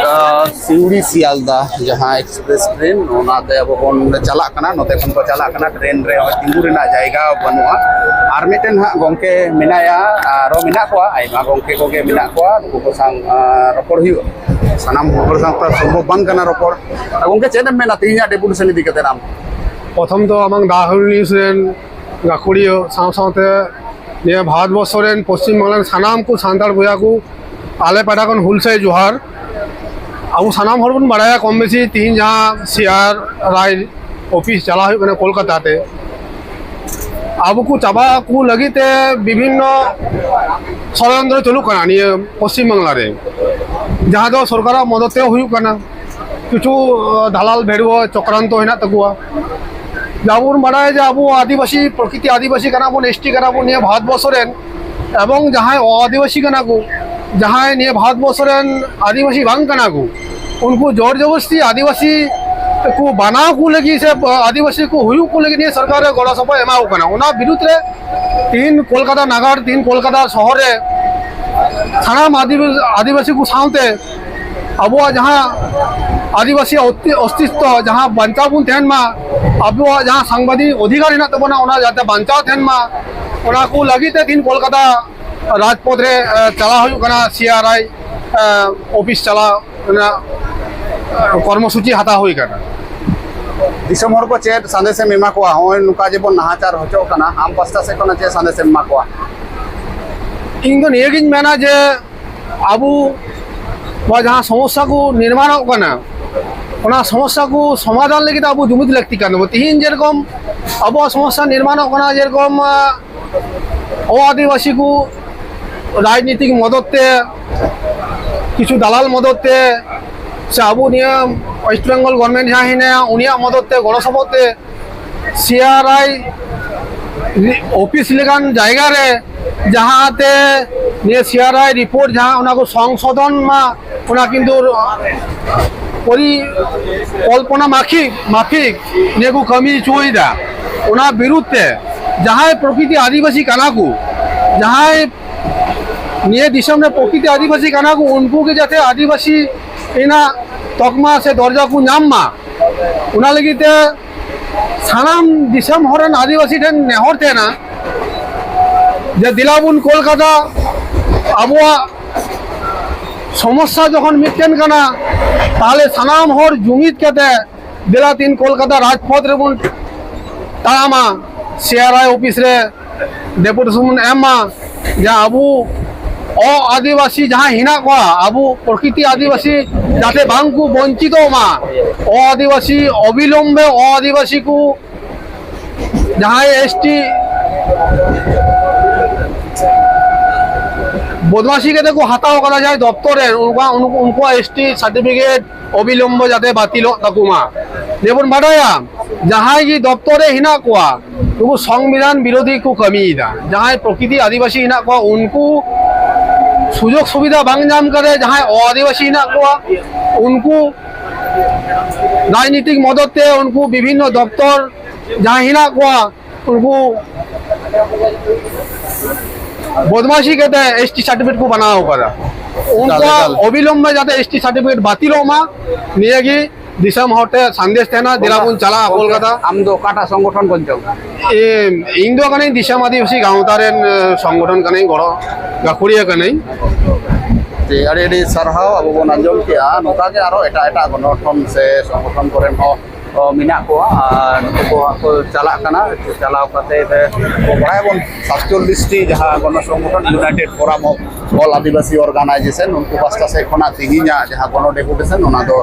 ᱟᱸ, ᱥᱤᱣᱲᱤ ᱥᱤᱭᱟᱞᱫᱟ ᱡᱟᱦᱟᱸ ᱮᱠᱥᱯᱨᱮᱥ ᱴᱨᱮᱱ, ᱚᱱᱟᱛᱮ ᱟᱵᱚ ᱵᱚᱱ ᱪᱟᱞᱟᱜ ᱠᱟᱱᱟ᱾ ᱱᱚᱛᱮ ᱠᱷᱚᱱ ᱠᱚ ᱪᱟᱞᱟᱜ ᱠᱟᱱᱟ, ᱴᱨᱮᱱ ᱨᱮ ᱛᱤᱸᱜᱩ ᱨᱮᱱᱟᱜ ᱡᱟᱭᱜᱟ ᱵᱟᱹᱱᱩᱜᱼᱟ᱾ ᱟᱨ ᱢᱤᱫᱴᱮᱱ ᱦᱟᱸᱜ ᱜᱚᱢᱠᱮ ᱢᱮᱱᱟᱭᱟ, ᱟᱨᱚ ᱢᱮᱱᱟᱜ ᱠᱚᱣᱟ, ᱟᱭᱢᱟ ᱜᱚᱢᱠᱮ ᱠᱚᱜᱮ ᱢᱮᱱᱟᱜ ᱠᱚᱣᱟ, ᱱᱩᱠᱩ ᱠᱚ ᱥᱟᱶ ᱟᱸ, ᱨᱚᱯᱚᱲ ᱦᱩᱭᱩᱜᱼᱟ᱾ ᱥᱟᱱᱟᱢ ᱦᱚᱲ ᱥᱟᱶᱛᱮ ᱥᱚᱢᱵᱷᱚᱵ ᱵᱟᱝ ᱠᱟᱱᱟ ᱨᱚᱯᱚᱲ᱾ ᱟᱨ ᱜᱚᱢᱠᱮ, ᱪᱮᱫ ᱮᱢ ᱢᱮᱱᱟ ᱛᱮᱦᱮᱧᱟᱜ ᱰᱮᱯᱩᱴᱮᱥᱚᱱ ᱤᱫᱤ ᱠᱟᱛᱮ ᱟᱢ? ᱯᱨᱚᱛᱷᱚᱢ ᱫᱚ ᱟᱢᱟᱝ ᱫᱟ ᱦᱟᱹᱨᱩ ᱱᱤᱭᱩᱡᱽ ᱨᱮᱱ ᱜᱟᱹᱠᱷᱩᱲᱤᱭᱟᱹ ᱥᱟᱶ ᱥᱟᱶᱛᱮ ᱱᱤᱭᱟᱹ ᱵᱷᱟᱨᱚᱛ ᱵᱚᱨᱥᱚ ᱨᱮᱱ ᱯᱚᱥᱪᱤᱢ ᱵᱟᱝᱞᱟ ᱨᱮᱱ ᱥᱟᱱᱟᱢ ᱠᱚ ᱥᱟᱱᱛᱟᱲ ᱵᱚᱭᱦᱟ ᱠᱚ ᱟᱞᱮ ᱯᱟᱦᱴᱟ ᱠᱷᱚᱱ ᱦᱩᱞᱥᱟᱹᱭ ᱡᱚᱦᱟᱨ᱾ ᱟᱵᱚ ᱥᱟᱱᱟᱢ ᱦᱚᱲ ᱵᱚᱱ ᱵᱟᱲᱟᱭᱟ ᱠᱚᱢ ᱵᱮᱥᱤ ᱛᱤᱦᱤᱧ ᱡᱟᱦᱟᱸ ᱥᱤ ᱟᱨ ᱨᱟᱭ ᱚᱯᱷᱤᱥ ᱪᱟᱞᱟᱣ ᱦᱩᱭᱩᱜ ᱠᱟᱱᱟ ᱠᱳᱞᱠᱟᱛᱟ ᱛᱮ, ᱟᱵᱚ ᱠᱚ ᱪᱟᱵᱟ ᱠᱚ ᱞᱟᱹᱜᱤᱫ ᱛᱮ ᱵᱤᱵᱷᱤᱱᱱᱚ ᱥᱚᱲᱚᱡᱚᱱᱛᱨᱚ ᱪᱟᱹᱞᱩᱜ ᱠᱟᱱᱟ ᱱᱤᱭᱟᱹ ᱯᱚᱥᱪᱤᱢ ᱵᱟᱝᱞᱟ ᱨᱮ᱾ ᱡᱟᱦᱟᱸ ᱫᱚ ᱥᱚᱨᱠᱟᱨᱟᱜ ᱢᱚᱫᱚᱫ ᱛᱮ ᱦᱩᱭᱩᱜ ᱠᱟᱱᱟ, ᱠᱤᱪᱷᱩ ᱟᱸ, ᱫᱟᱞᱟᱞ ᱵᱷᱮᱲᱣᱟᱹ ᱪᱚᱠᱨᱟᱱᱛᱚ ᱦᱮᱱᱟᱜ ᱛᱟᱠᱚᱣᱟ᱾ ᱡᱟᱦᱟᱸ ᱵᱚᱱ ᱵᱟᱲᱟᱭᱟ ᱡᱮ ᱟᱵᱚ ᱟᱹᱫᱤᱵᱟᱹᱥᱤ, ᱯᱨᱚᱠᱤᱛᱤ ᱟᱹᱫᱤᱵᱟᱹᱥᱤ ᱠᱟᱱᱟ ᱵᱚᱱ, ᱮᱥ ᱴᱤ ᱠᱟᱱᱟ ᱵᱚᱱ ᱱᱤᱭᱟᱹ ᱵᱷᱟᱨᱚᱛ ᱵᱚᱨᱥᱚ ᱨᱮᱱ, ᱮᱵᱚᱝ ᱡᱟᱦᱟᱸᱭ ᱚ ᱟᱹᱫᱤᱵᱟᱹᱥᱤ ᱠᱟᱱᱟ ᱠᱚ, ᱡᱟᱦᱟᱸᱭ ᱱᱤᱭᱟᱹ ᱵᱷᱟᱨᱚᱛ ᱵᱚᱨᱥᱚ ᱨᱮᱱ ᱟᱹᱫᱤᱵᱟᱹᱥᱤ ᱵᱟᱝ ᱠᱟᱱᱟ ᱠᱚ, ᱩᱱᱠᱩ ᱡᱳᱨ ᱡᱚᱵᱚᱥᱛᱤ ᱟᱹᱫᱤᱵᱟᱹᱥᱤ ᱠᱚ ᱵᱟᱱᱟᱣ ᱠᱚ ᱞᱟᱹᱜᱤᱫ ᱥᱮ ᱟᱹᱫᱤᱵᱟᱹᱥᱤ ᱠᱚ ᱦᱩᱭᱩᱜ ᱠᱚ ᱞᱟᱹᱜᱤᱫ ᱱᱤᱭᱟᱹ ᱥᱚᱨᱠᱟᱨ ᱨᱮ ᱜᱚᱲᱚ ᱥᱚᱯᱚᱦᱚᱫ ᱮᱢᱟ ᱠᱚ ᱠᱟᱱᱟ᱾ ᱚᱱᱟ ᱵᱤᱨᱩᱫᱽ ᱨᱮ ᱛᱤᱦᱤᱧ ᱠᱳᱞᱠᱟᱛᱟ ᱱᱟᱜᱟᱨ, ᱛᱤᱦᱤᱧ ᱠᱳᱞᱠᱟᱛᱟ ᱥᱚᱦᱚᱨ ᱨᱮ ᱥᱟᱱᱟᱢ ᱟᱹᱫᱤᱵᱟᱹᱥᱤ, ᱟᱹᱫᱤᱵᱟᱹᱥᱤ ᱠᱚ ᱥᱟᱶᱛᱮ ᱟᱵᱚᱣᱟᱜ ᱡᱟᱦᱟᱸ ᱟᱹᱫᱤᱵᱟᱹᱥᱤ ᱚᱥᱛᱤ-, ᱚᱥᱛᱤᱛᱛᱚ ᱡᱟᱦᱟᱸ ᱵᱟᱧᱪᱟᱣ ᱵᱚᱱ ᱛᱟᱦᱮᱱ ᱢᱟ, ᱟᱵᱚᱣᱟᱜ ᱡᱟᱦᱟᱸ ᱥᱟᱝᱵᱤᱫᱷᱟᱱᱤᱠ ᱚᱫᱷᱤᱠᱟᱨ ᱦᱮᱱᱟᱜ ᱛᱟᱵᱚᱱᱟ, ᱚᱱᱟ ᱡᱟᱛᱮ ᱵᱟᱧᱪᱟᱣ ᱛᱟᱦᱮᱱ ᱢᱟ, ᱚᱱᱟ ᱠᱚ ᱞᱟᱹᱜᱤᱫ ᱛᱮ ᱛᱤᱦᱤᱧ ᱠᱳᱞᱠᱟᱛᱟ ᱨᱟᱡᱽᱯᱚᱛᱷ ᱨᱮ, ᱮ, ᱪᱟᱞᱟᱣ ᱦᱩᱭᱩᱜ ᱠᱟᱱᱟ, ᱥᱤ ᱟᱨ ᱟᱭ, ᱮ, ᱚᱯᱷᱤᱥ ᱪᱟᱞᱟᱣ ᱨᱮᱱᱟᱜ, ᱮ, ᱠᱚᱨᱢᱚᱥᱩᱪᱤ ᱦᱟᱛᱟᱣ ᱦᱩᱭ ᱟᱠᱟᱱᱟ᱾ ᱫᱤᱥᱚᱢ ᱦᱚᱲ ᱠᱚ ᱪᱮᱫ ᱥᱟᱸᱫᱮᱥ ᱮᱢ ᱮᱢᱟ ᱠᱚᱣᱟ? ᱱᱚᱜᱼᱚᱭ ᱱᱚᱝᱠᱟ ᱡᱮᱵᱚᱱ ᱱᱟᱦᱟᱪᱟᱨ ᱦᱚᱪᱚᱜ ᱠᱟᱱᱟ, ᱟᱢ ᱯᱟᱥᱴᱟ ᱥᱮᱫ ᱠᱷᱚᱱᱟᱜ ᱪᱮᱫ ᱥᱟᱸᱫᱮᱥ ᱮᱢ ᱮᱢᱟ ᱠᱚᱣᱟ? ᱤᱧ ᱫᱚ ᱱᱤᱭᱟᱹᱜᱤᱧ ᱢᱮᱱᱟ ᱡᱮ ᱟᱵᱚ ᱱᱚᱣᱟ ᱡᱟᱦᱟᱸ ᱥᱚᱢᱚᱥᱥᱟ ᱠᱚ ᱱᱤᱨᱢᱟᱬᱚᱜ ᱠᱟᱱᱟ, ᱚᱱᱟ ᱥᱚᱢᱚᱥᱥᱟ ᱠᱚ ᱥᱚᱢᱟᱫᱷᱟᱱ ᱞᱟᱹᱜᱤᱫ ᱟᱵᱚ ᱡᱩᱢᱤᱫ ᱞᱟᱹᱠᱛᱤ ᱠᱟᱱ ᱛᱟᱵᱚᱱᱟ᱾ ᱛᱤᱦᱤᱧ ᱡᱮᱨᱚᱠᱚᱢ ᱟᱵᱚᱣᱟᱜ ᱥᱚᱢᱚᱥᱥᱟ ᱱᱤᱨᱢᱟᱬᱚᱜ ᱠᱟᱱᱟ, ᱡᱮᱨᱚᱠᱚᱢ, ᱟ, ᱚ ᱟᱹᱫᱤᱵᱟᱹᱥᱤ ᱠᱚ ᱨᱟᱡᱽᱱᱤᱛᱤᱠ ᱢᱚᱫᱚᱫ ᱛᱮ, ᱠᱤᱪᱷᱩ ᱫᱟᱞᱟᱞ ᱢᱚᱫᱚᱫ ᱛᱮ ᱥᱮ ᱟᱵᱚ ᱱᱤᱭᱟᱹ ᱳᱭᱮᱥᱴ ᱵᱮᱝᱜᱚᱞ ᱜᱚᱵᱷᱚᱨᱱᱢᱮᱱᱴ ᱡᱟᱦᱟᱸ ᱦᱮᱱᱟᱭᱟ, ᱩᱱᱤᱭᱟᱜ ᱢᱚᱫᱚᱛ ᱛᱮ, ᱜᱚᱲᱚ ᱥᱚᱯᱚᱦᱚᱫ ᱛᱮ ᱥᱤ ᱟᱨ ᱟᱭ ᱚᱯᱷᱤᱥ ᱞᱮᱠᱟᱱ ᱡᱟᱭᱜᱟ ᱨᱮ, ᱡᱟᱦᱟᱸᱛᱮ ᱱᱤᱭᱟᱹ ᱥᱤ ᱟᱨ ᱟᱭ ᱨᱤᱯᱳᱨᱴ ᱡᱟᱦᱟᱸ, ᱚᱱᱟ ᱠᱚ ᱥᱚᱝᱥᱳᱫᱷᱚᱱ ᱢᱟ, ᱚᱱᱟ ᱠᱤᱱᱛᱩ ᱯᱚᱨᱤᱠᱚᱞᱯᱚᱱᱟ ᱢᱟᱯᱷᱤᱠ, ᱢᱟᱯᱷᱤᱠ ᱱᱤᱭᱟᱹ ᱠᱚ ᱠᱟᱹᱢᱤ ᱦᱚᱪᱚᱭᱮᱫᱟ᱾ ᱚᱱᱟ ᱵᱤᱨᱩᱫᱷ ᱛᱮ ᱡᱟᱦᱟᱸᱭ ᱯᱨᱚᱠᱨᱤᱛᱤ ᱟᱹᱫᱤᱵᱟᱹᱥᱤ ᱠᱟᱱᱟ ᱠᱚ, ᱡᱟᱦᱟᱸᱭ ᱱᱤᱭᱟᱹ ᱫᱤᱥᱚᱢ ᱨᱮ ᱯᱨᱚᱠᱨᱤᱛᱤ ᱟᱹᱫᱤᱵᱟᱹᱥᱤ ᱠᱟᱱᱟ ᱠᱚ, ᱩᱱᱠᱩ ᱜᱮ ᱡᱟᱛᱮ ᱟᱹᱫᱤᱵᱟᱹᱥᱤ ᱨᱮᱱᱟᱜ ᱛᱚᱠᱢᱟ ᱥᱮ ᱫᱚᱨᱡᱟ ᱠᱚ ᱧᱟᱢ ᱢᱟ, ᱚᱱᱟ ᱞᱟᱹᱜᱤᱫ ᱛᱮ ᱥᱟᱱᱟᱢ ᱫᱤᱥᱚᱢ ᱦᱚᱲ ᱨᱮᱱ ᱟᱹᱫᱤᱵᱟᱹᱥᱤ ᱴᱷᱮᱱ ᱱᱮᱦᱚᱨ ᱛᱟᱦᱮᱱᱟ ᱡᱮ ᱫᱮᱞᱟ ᱵᱚᱱ ᱠᱳᱞᱠᱟᱛᱟ, ᱟᱵᱚᱣᱟᱜ ᱥᱚᱢᱚᱥᱥᱟ ᱡᱚᱠᱷᱚᱱ ᱢᱤᱫᱴᱮᱱ ᱠᱟᱱᱟ, ᱛᱟᱦᱞᱮ ᱥᱟᱱᱟᱢ ᱦᱚᱲ ᱡᱩᱢᱤᱫ ᱠᱟᱛᱮ ᱫᱮᱞᱟ ᱛᱤᱱ ᱠᱳᱞᱠᱟᱛᱟ ᱨᱟᱡᱽᱯᱚᱛᱷ ᱨᱮᱵᱚᱱ ᱛᱟᱲᱟᱢᱟ, ᱥᱤ ᱟᱨ ᱟᱭ ᱚᱯᱷᱤᱥ ᱨᱮ ᱰᱮᱯᱩᱴᱮᱥᱚᱱ ᱵᱚᱱ ᱮᱢᱟ, ᱡᱮ ᱟᱵᱚ ᱚ ᱟᱹᱫᱤᱵᱟᱹᱥᱤ ᱡᱟᱦᱟᱸᱭ ᱦᱮᱱᱟᱜ ᱠᱚᱣᱟ, ᱟᱵᱚ ᱯᱨᱚᱠᱨᱤᱛᱤ ᱟᱹᱫᱤᱵᱟᱹᱥᱤ ᱡᱟᱛᱮ ᱵᱟᱝ ᱠᱚ ᱵᱚᱧᱪᱤᱛᱚᱜ ᱢᱟ, ᱚ ᱟᱹᱫᱤᱵᱟᱹᱥᱤ ᱚᱵᱤᱞᱚᱢᱵᱮ ᱚ ᱟᱹᱫᱤᱵᱟᱹᱥᱤ ᱠᱚ ᱡᱟᱦᱟᱸᱭ ᱮᱥ ᱴᱤ ᱵᱚᱫᱢᱟᱥᱤ ᱠᱟᱛᱮ ᱠᱚ ᱦᱟᱛᱟᱣ ᱠᱟᱫᱟ ᱡᱟᱦᱟᱸᱭ ᱫᱚᱯᱛᱚᱨ ᱨᱮ, ᱩᱱᱠᱩᱣᱟᱜ, ᱩᱱᱠᱩ, ᱩᱱᱠᱩᱣᱟᱜ ᱮᱥ ᱴᱤ ᱥᱟᱨᱴᱤᱯᱷᱤᱠᱮᱴ ᱚᱵᱤᱞᱚᱢᱵᱚ ᱡᱟᱛᱮ ᱵᱟᱹᱛᱤᱞᱚᱜ ᱛᱟᱠᱚ ᱢᱟ᱾ ᱡᱮᱵᱚᱱ ᱵᱟᱰᱟᱭᱟ, ᱡᱟᱦᱟᱸᱭ ᱜᱮ ᱫᱚᱯᱛᱚᱨ ᱨᱮ ᱦᱮᱱᱟᱜ ᱠᱚᱣᱟ, ᱩᱱᱠᱩ ᱥᱚᱝᱵᱤᱫᱷᱟᱱ ᱵᱤᱨᱳᱫᱷᱤ ᱠᱚ ᱠᱟᱹᱢᱤᱭᱮᱫᱟ᱾ ᱡᱟᱦᱟᱸᱭ ᱯᱨᱚᱠᱨᱤᱛᱤ ᱟᱹᱫᱤᱵᱟᱹᱥᱤ ᱦᱮᱱᱟᱜ ᱠᱚᱣᱟ, ᱩᱱᱠᱩ ᱥᱩᱡᱳᱜᱽ ᱥᱩᱵᱤᱫᱷᱟ ᱵᱟᱝ ᱧᱟᱢ ᱠᱟᱛᱮ ᱡᱟᱦᱟᱸᱭ ᱚ ᱟᱹᱫᱤᱵᱟᱹᱥᱤ ᱦᱮᱱᱟᱜ ᱠᱚᱣᱟ, ᱩᱱᱠᱩ ᱨᱟᱡᱽᱱᱤᱛᱤᱠ ᱢᱚᱫᱚᱛ ᱛᱮ ᱩᱱᱠᱩ ᱵᱤᱵᱷᱤᱱᱱᱚ ᱫᱚᱯᱛᱚᱨ ᱡᱟᱦᱟᱸᱭ ᱦᱮᱱᱟᱜ ᱠᱚᱣᱟ, ᱩᱱᱠᱩ ᱵᱚᱫᱢᱟᱥᱤ ᱠᱟᱛᱮ ᱮᱥ ᱴᱤ ᱥᱟᱨᱴᱤᱯᱷᱤᱠᱮᱴ ᱠᱚ ᱵᱮᱱᱟᱣ ᱟᱠᱟᱫᱟ᱾ ᱩᱱᱠᱩᱣᱟᱜ ᱮᱠᱟᱞ᱾ ᱚᱵᱤᱞᱚᱢᱵᱮ ᱡᱟᱛᱮ ᱮᱥ ᱴᱤ ᱥᱟᱨᱴᱤᱯᱷᱤᱠᱮᱴ ᱵᱟᱹᱛᱤᱞᱚᱜ ᱢᱟ, ᱱᱤᱭᱟᱹ ᱜᱮ ᱫᱤᱥᱚᱢ ᱦᱚᱲ ᱴᱷᱮᱱ ᱥᱟᱸᱫᱮᱥ ᱛᱟᱦᱮᱱᱟ, ᱫᱮᱞᱟ ᱵᱚᱱ ᱪᱟᱞᱟᱜᱼᱟ ᱜᱚᱢᱠᱮ, ᱠᱳᱞᱠᱟᱛᱟ᱾ ᱟᱢ ᱫᱚ ᱚᱠᱟᱴᱟᱜ ᱥᱚᱝᱜᱚᱴᱷᱚᱱ ᱠᱷᱚᱱ ᱪᱚᱝ? ᱮᱢ, ᱤᱧ ᱫᱚ ᱠᱟᱹᱱᱟᱹᱧ ᱫᱤᱥᱚᱢ ᱟᱹᱫᱤᱵᱟᱹᱥᱤ ᱜᱟᱶᱛᱟ ᱨᱮᱱ, ᱮ, ᱥᱚᱝᱜᱚᱴᱷᱚᱱ ᱠᱟᱹᱱᱟᱹᱧ, ᱜᱚᱲᱚ ᱜᱟᱹᱠᱷᱩᱲᱤᱭᱟᱹ ᱠᱟᱹᱱᱟᱹᱧ᱾ ᱡᱮ ᱟᱹᱰᱤ ᱟᱹᱰᱤ ᱥᱟᱨᱦᱟᱣ᱾ ᱟᱵᱚ ᱵᱚᱱ ᱟᱸᱡᱚᱢ ᱠᱮᱜᱼᱟ, ᱱᱚᱝᱠᱟ ᱜᱮ ᱟᱨᱚ ᱮᱴᱟᱜ ᱮᱴᱟᱜ ᱜᱚᱱᱚᱴᱷᱚᱱ ᱥᱮ ᱥᱚᱝᱜᱚᱴᱷᱚᱱ ᱠᱚᱨᱮᱱ ᱦᱚᱸ ᱠᱚ ᱢᱮᱱᱟᱜ ᱠᱚᱣᱟ, ᱟᱨ ᱱᱩᱠᱩ ᱠᱚ ᱦᱟᱸᱜ ᱠᱚ ᱪᱟᱞᱟᱜ ᱠᱟᱱᱟ᱾ ᱪᱟᱞᱟᱣ ᱠᱟᱛᱮ ᱨᱮ ᱵᱟᱲᱟᱭᱟᱵᱚᱱ ᱥᱟᱛᱪᱚᱞᱞᱤᱥ ᱴᱤ ᱡᱟᱦᱟᱸ ᱜᱚᱱᱚ ᱥᱚᱝᱜᱚᱴᱷᱚᱱ United Forum of All Adivasi Organization, ᱩᱱᱠᱩ ᱯᱟᱥᱴᱟ ᱥᱮᱫ ᱠᱷᱚᱱᱟᱜ ᱛᱮᱦᱮᱧᱟᱜ ᱡᱟᱦᱟᱸ ᱜᱚᱱᱚ ᱰᱮᱯᱩᱴᱮᱥᱚᱱ, ᱚᱱᱟ ᱫᱚ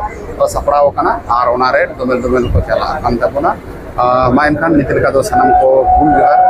ᱥᱟᱯᱲᱟᱣ ᱟᱠᱟᱱᱟ ᱟᱨ ᱚᱱᱟᱨᱮ ᱫᱚᱢᱮᱞ ᱫᱚᱢᱮᱞ ᱠᱚ ᱪᱟᱞᱟᱜ ᱠᱟᱱ ᱛᱟᱵᱚᱱᱟ᱾ ᱟᱸ, ᱢᱟ ᱮᱱᱠᱷᱟᱱ ᱱᱤᱛ ᱞᱮᱠᱟ ᱫᱚ ᱥᱟᱱᱟᱢ ᱠᱚ ᱜᱩᱞ ᱡᱚᱦᱟᱨ᱾